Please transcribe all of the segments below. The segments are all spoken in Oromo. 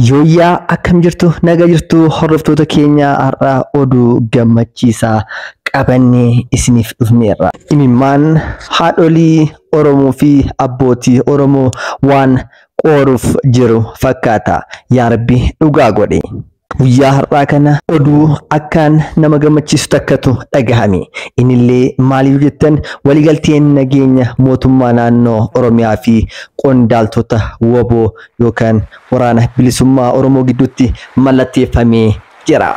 Yooyyaa akkam jirtu naga jirtu hordoftoota keenya har'a oduu gammachiisaa qabannee isiniif dhufneerra. Imimmaan haadholii Oromoo fi abbootii Oromoo waan qooruuf jiru fakkaata. Yaa Rabbi dhugaa godhe. Guyyaa har'aa kana oduu akkaan nama gammachiisu takkatu dhagahame. Innillee maaliif jettan waliigalteen nageenya mootummaa naannoo Oromiyaa fi qondaaltota WBO yookaan waraana bilisummaa Oromoo gidduutti mallatteeffamee jira.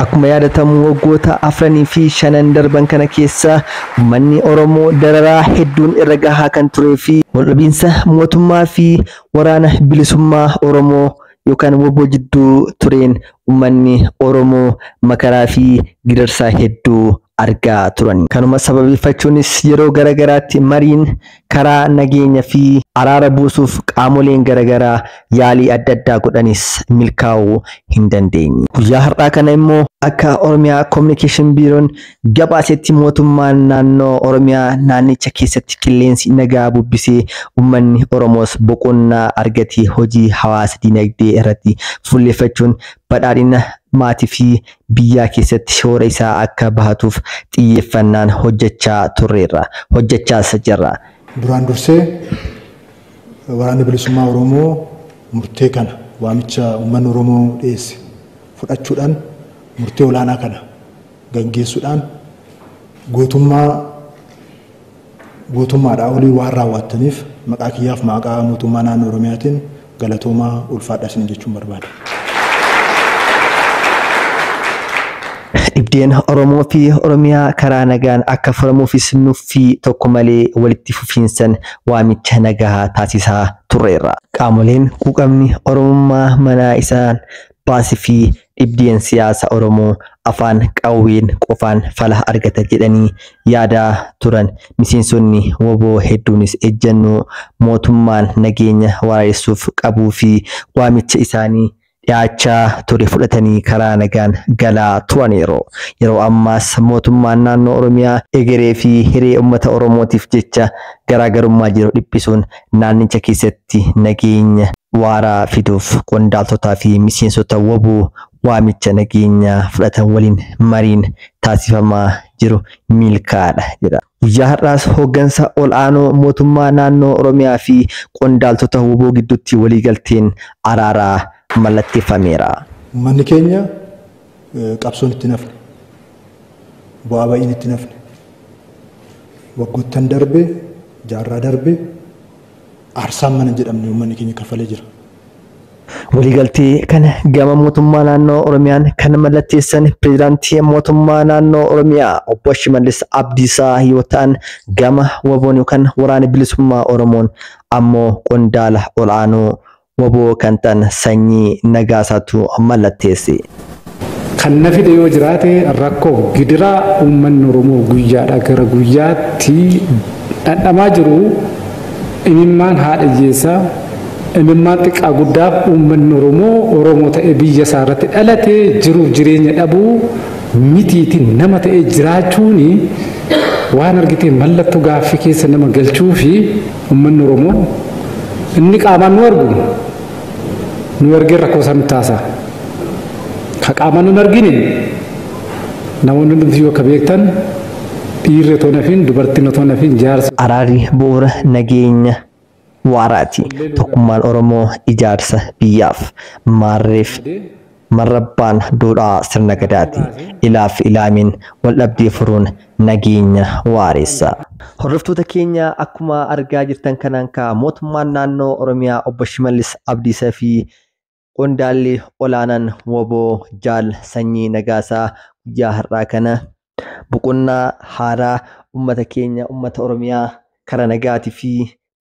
Akkuma yaadatamu waggoota 4 fi 5 darban kana keessa uummanni Oromoo dararaa hedduun irra gahaa kan turee fi waldhabiinsa mootummaa fi waraana bilisummaa Oromoo yookaan WBO jidduu tureen uummanni Oromoo makaraa fi gidirsaa hedduu argaa turan. Kanuma sababeeffachuunis yeroo garagaraatti mariin karaa nageenya fi araara buusuuf qaamoleen garagaraa yaalii adda addaa godhanis milkaa'uu hin dandeenye. Guyyaa har'aa kana immoo akka Oromiyaa Kominikeeshin Biiroon gabaasetti mootummaan naannoo Oromiyaa naannicha keessatti qilleensi nagaa bubbisee uummanni Oromoos boqonnaa argatee hojii hawaasa dinagdee irratti fuulleffachuun badhaadhina maatii fi biyyaa keessatti shoora isaa akka bahatuuf xiyyeeffannaan hojjechaa turreerra. Hojjechaas jirra. Duraan dursee waraanni bilisummaa Oromoo murtee kana waamicha uummanni Oromoo dhiyeesse fudhachuudhaan murtee olaanaa kana gaggeessuudhaan gootummaadhaa olii waan raawwattaniif maqaa kiyyaaf maqaa mootummaa naannoo Oromiyaatiin galatoomaa ulfaadhaa isin jechuun barbaada. Dhibdeen Oromoo fi Oromiyaa karaa nagaan akka furamuufis nuffii tokko malee walitti fufiinsan waamicha nagaa taasisaa turreerra. Qaamoleen quuqamni Oromummaa manaa isaan baasii fi dhibdeen siyaasa Oromoo afaan qawween qofaan fala argata jedhanii yaadaa turan. Miseensonni WBO hedduunis ejjennoo mootummaan nageenya waaressuuf qabuu fi waamicha isaanii dhiyaachaa ture fudhatanii karaa nagaan galaa turaniiru. Yeroo ammaas mootummaan naannoo Oromiyaa egeree fi hiree uummata Oromootiif jecha garaagarummaa jiru dhiphisuun naannicha keessatti nageenya waaraa fiduuf qondaaltotaa fi miseensota WBO waamicha nageenyaa fudhatan waliin mariin taasifamaa jiru milkaa'aadha jedha. Guyyaa har'aas hooggansa ol'aanoo mootummaa naannoo Oromiyaa fi qondaaltota WBO gidduutti waliigalteen araaraa mallatteeffameera. Uummanni keenya qabsoon itti nafne, bu'aa ba'iin itti nafne, waggoottan darbe, jaarraa darbe aarsaan mana jedhamne uummanni keenya kaffalee jira. Waliigaltee kana gama mootummaa naannoo Oromiyaan kan mallatteessan pirezidaantii mootummaa naannoo Oromiyaa obbo Shimallis Abdiisaa yoo ta'an gama WBOn yookaan waraana bilisummaa Oromoon ammoo qondaala ol'aanoo WBO kan ta'an Sanyii Nagaasaatu mallatteesse. Kan na fide yoo jiraate rakkoo gidiraa uummanni Oromoo guyyaadhaa gara guyyaatti dhandhamaa jiru imimmaan haadha hiyyeessaa imimmaan xiqqaa guddaaf uummanni Oromoo Oromoo ta'ee biyya isaa irratti dhalatee jiruuf jireenya dhabuu mitiitiin nama ta'ee jiraachuun waan argitee mallattoo gaaffii keessa nama galchuu fi uummanni Oromoo inni qaamaan nu argu nu argee rakkoo isaa nutti haasa'a. Ka qaamaan nu argine namoonni hundumtiyyuu akka beektan dhiirri otoo nafin dubartiin otoo nafin jaarsa. Araarri bu'uura nageenya waaraati. Tokkummaan Oromoo ijaarsa biyyaaf maarreef marrabbaan duudhaa sirna gadaati. Ilaaf ilaamiin wal dhabdee furuun nageenya waareessa. Hordoftoota keenya akkuma argaa jirtan kanaan kaa mootummaan naannoo Oromiyaa obbo Shimallis Abdiisaa fi qondaalli olaanaan WBO Jaal Sanyii Nagaasaa guyyaa har'aa kana boqonnaa haaraa uummata keenya uummata Oromiyaa karaa nagaatii fi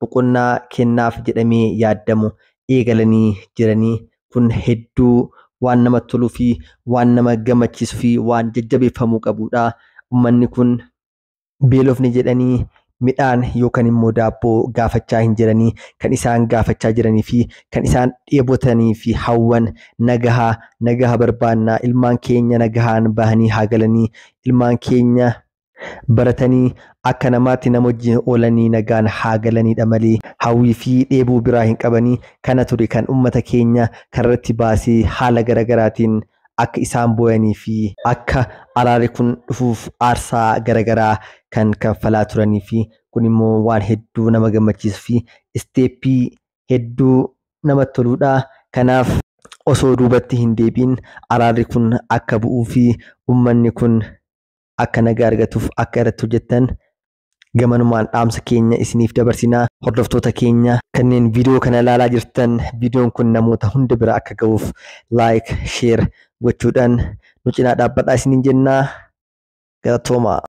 boqonnaa kennaaf jedhamee yaadamu eegalanii jiranii kun hedduu waan namatti toluu fi waan nama gammachiisuu fi waan jajjabeeffamuu qabudha. Uummanni kun beelofni jedhanii midhaan yookaan immoo daabboo gaafachaa hin jiranii kan isaan gaafachaa jiranii fi kan isaan dheebotanii fi hawwan nagaha barbaannaa ilmaan keenya nagahaan bahanii haa galanii ilmaan keenya Baratanii akka namaatti nama wajjin oolanii nagaan haa galanidha malee hawwii fi dheebuu biraa hin qabanii. Kana ture kan uummata keenya karratti baasee haala garaagaraatiin akka isaan booyanii fi akka araarri kun dhufuuf aarsaa garaagaraa kan kanfalaa turanii fi kun immoo waan hedduu nama gammachiisuu fi isteeppii hedduu namatti toludha. Kanaaf osoo duubatti hin deebiin araarri kun akka bu'uu fi uummanni kun akka nagaa argatuuf akka irratti hojjettan gamanumaan dhaamsa keenya isiniif dabarsinaa. Hordoftoota keenya kanneen viidiyoo kana ilaalaa jirtan, viidiyoon kun namoota hunda bira akka ga'uuf like, share gochuudhaan nu cinaa dhaabbadhaa isiniin jennaa. Galatoomaa.